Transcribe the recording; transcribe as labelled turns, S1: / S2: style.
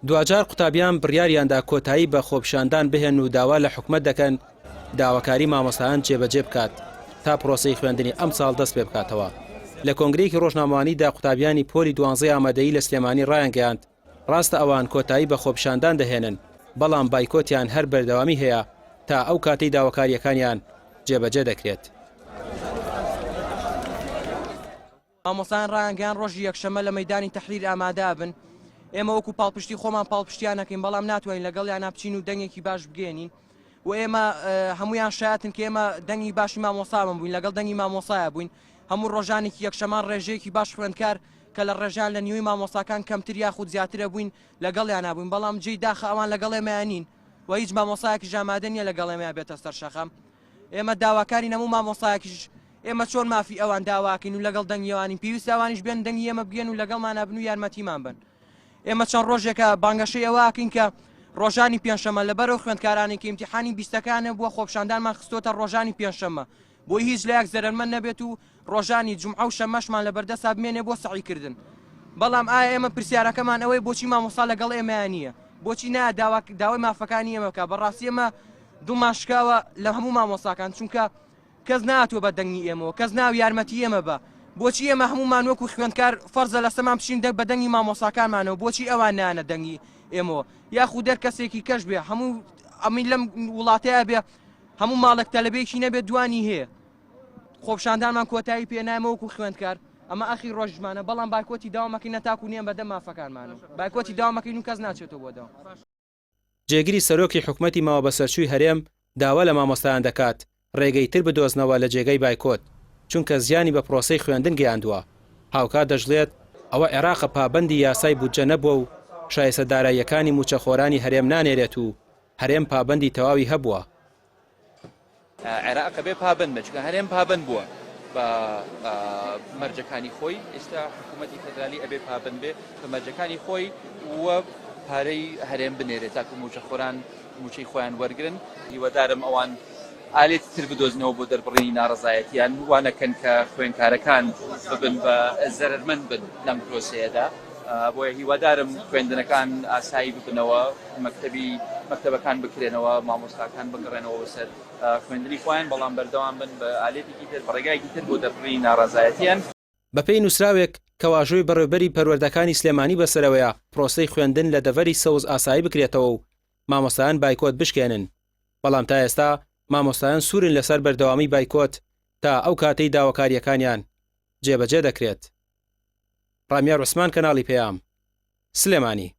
S1: دواجار قوتابیان بڕیاریاندا کۆتایی بە خۆپیشاندان بهێنن و داوا لە حکومەت دەکەن داواکاری مامۆستایان جێبەجێ بکات تا پرۆسەی خوێندنی ئەمساڵ دەست پێبکاتەوە. لە کۆنگرەیەکی ڕۆژنامەوانیدا قوتابیانی پۆلی دوانزەی ئامادەیی لە سلێمانی ڕایانگەیاند، ڕاستە ئەوان کۆتایی بە خۆپیشاندان دەهێنن، بەڵام بایکۆتیان هەر بەردەوامی هەیە تا ئەو کاتەی داواکارییەکانیان جێبەجێ دەکرێت.
S2: مامۆستایان ڕایانگەیاند ڕۆژی یەکشەممە لە مەیدانی تەحریر ئامادە ئەبن، ئێمە وەکو پاڵپشتی خۆمان پاڵپشتیان ئەکەین، بەڵام ناتوانین لەگەڵیانا بچین و دەنگێکی باش بگەیەنین و ئێمە هەموویان شایەتن کە ئێمە دەنگی باشی مامۆستامان بووین، لەگەڵ دەنگی مامۆستایا بووین، هەموو ڕۆژانێکی یەکشەمان ڕێژەیەکی باش خوێندکار کە لە ڕێژەیان لە نیوەی مامۆستاکان کەمتر یاخود زیاترە بووین لەگەڵیانا بووین، بەڵام جێی داخە ئەوان لەگەڵ ئێمەیا نین و هیچ مامۆستایەکیش ئامادە نییە لەگەڵ ئێمەیا بێتە سەر شەقام. ئێمە داواکارین هەموو مامۆستایەکیش ئێمە چۆن مافی ئەوان داواکەین و لەگەڵ دەنگی ئەوانین پێویستە ئەوانیش بێن دەنگی ئێمە بگێن و لەگەڵمانا بن و یارمەتیمان بن ئێمە چەند ڕۆژێکە بانگەشەی ئەوە ئەکەین کە ڕۆژانی پێنجشەممە لەبەر ئەو خوێندکارانەی کە ئیمتیحانی بیستەکانە بووە خۆپیشاندانمان خستۆتە ڕۆژانی پێنجشەممە بۆی هیچ لایەک زەرەرمەند نەبێت و ڕۆژانی جومعە و شەممەشمان لەبەردەستا بمێنێ بۆ سەعی کردن بەڵام ئایا ئێمە پرسیارەکەمان ئەوەیە بۆچی مامۆستا لەگەڵ ئێمەیا نییە بۆچی نایە داوا داوای مافەکانی ئێمە بکا بەڕاستی ئێمە دڵمان شکاوە لە هەموو مامۆستاکان چونکە کەس ناتوە بە دەنگی ئێمەوە کەس ناو یارمەتی ئێمە بە بۆچی ئێمە هەمومان وەکو خوێندکار فەرزە لەسەمان بچین دەنگ بە دەنگی مامۆساکانمانەوە بۆچی ئەوان نانە دەنگی ئێمەوە یاخود دەر کەسێکی کەش بێ هەموو ئەمین لەم وڵاتەیە بێ هەموو ماڵێک تەلەبێکی نەبێت دوانی هەیە خۆپشاندانمان کۆتایی پێ نایمە وەکو خوێندکار ئەمە ئەخی ڕۆژمانە بەڵام بایکۆتی داوامەکەی نەتاکو نییە بەدەم مافەکانمان بایکۆتی داوامەکەین و کەس ناچێتەوە بۆ داوام.
S1: جێگری سەرۆکی حکومەتی ماوەبەسەرچووی هەرێم داوا لە مامۆستایان دەکات ڕێگەی تر بدۆزنەوە لە جێگای بایکۆت، چونکە زیانی بە پرۆسەی خوێندن گەیاندووە، هاوکات دەشڵێت، ئەوە عێراقە پابەندی یاسای بودجە نەبووە و شایستە داراییەکانی مووچەخۆرانی هەرێم نانێرێت و هەرێم پابەندی تەواوی هەبووە.
S3: عێراق ئەبێ پابەند بێت، چونکە هەرێم پابەند بووە بە مەرجەکانی خۆی، ئێستا حکوومەتی فێدرالی ئەبێ پابەند بێ بە مەرجەکانی خۆی و پارەی هەرێم بنێرێت تاکو مووچەخۆران مووچەی خۆیان وەرگرن. هیوادارم ئەوان ئالێتی تر بدۆزنەوە بۆ دەربڕینی ناڕەزایەتیان، وا نەکەن کە خوێندکارەکان ببن بە زەرەرمەند بن لەم پرۆسەیەدا. بۆیە هیوادارم خوێندنەکان ئاسایی ببنەوە، مەکتەبی مەکتەبەکان بکرێنەوە، مامۆستاکان بگەڕێنەوە بۆ سەر خوێندنی خۆیان، بەڵام بەردەوام بن بە ئالێتێکی تر، بە ڕێگایەکی تر بۆ دەربڕینی ناڕەزایەتیان.
S1: بەپێی نووسراوێک کە واژۆی بەڕێوبەری پەروەردەکانی سلێمانی بەسەرەوەیە، پرۆسەی خوێندن لە دەڤەری سەوز ئاسایی بکرێتەوە و مامۆستایان بایکۆت بشکێنن، بەڵام تا ئێستا مامۆستایان سوورن لەسەر بەردەوامی بایکۆت تا ئەو کاتەی داواکارییەکانیان جێبەجێ دەکرێت. ڕامیار عوسمان کەناڵی پەیام، سلێمانی.